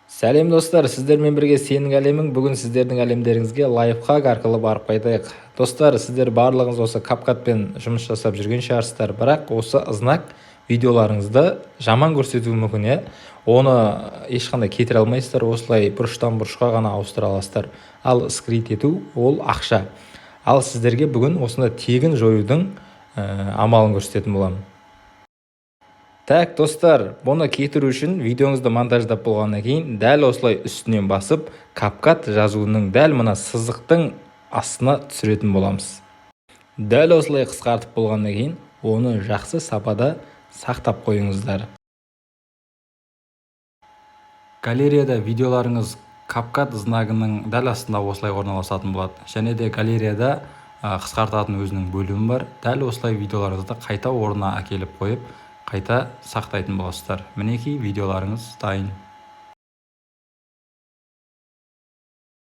Сәлем, достар! Сіздермен бірге сенің әлемің. Бүгін сіздердің әлемдеріңізге лайфхак арқылы барып қайтайық. Достар, сіздер барлығыңыз осы CapCut-пен жұмыс жасап жүрген шығарсыздар, бірақ осы знак видеоларыңызды жаман көрсетуі мүмкін, иә. Оны ешқандай кетіре алмайсыздар, осылай бұрыштан бұрышқа ғана ауыстыра аласыздар. Ал скрыть ету ол ақша. Ал сіздерге бүгін осыны тегін жоюдың амалын көрсететін боламын. Так, достар, бұны кетіру үшін видеоңызды монтаждап болғаннан кейін дәл осылай үстінен басып, CapCut жазуының дәл мына сызықтың астына түсіретін боламыз. Дәл осылай қысқартып болғаннан кейін оны жақсы сапада сақтап қойыңыздар. Галереяда видеоларыңыз CapCut знагының дәл астында осылай орналасатын болады. Және де галереяда қысқартатын өзінің бөлімі бар. Дәл осылай видеоларыңызды қайта орнына әкеліп қойып, қайта сақтайтын боласыздар. Мінекей, видеоларыңыз дайын.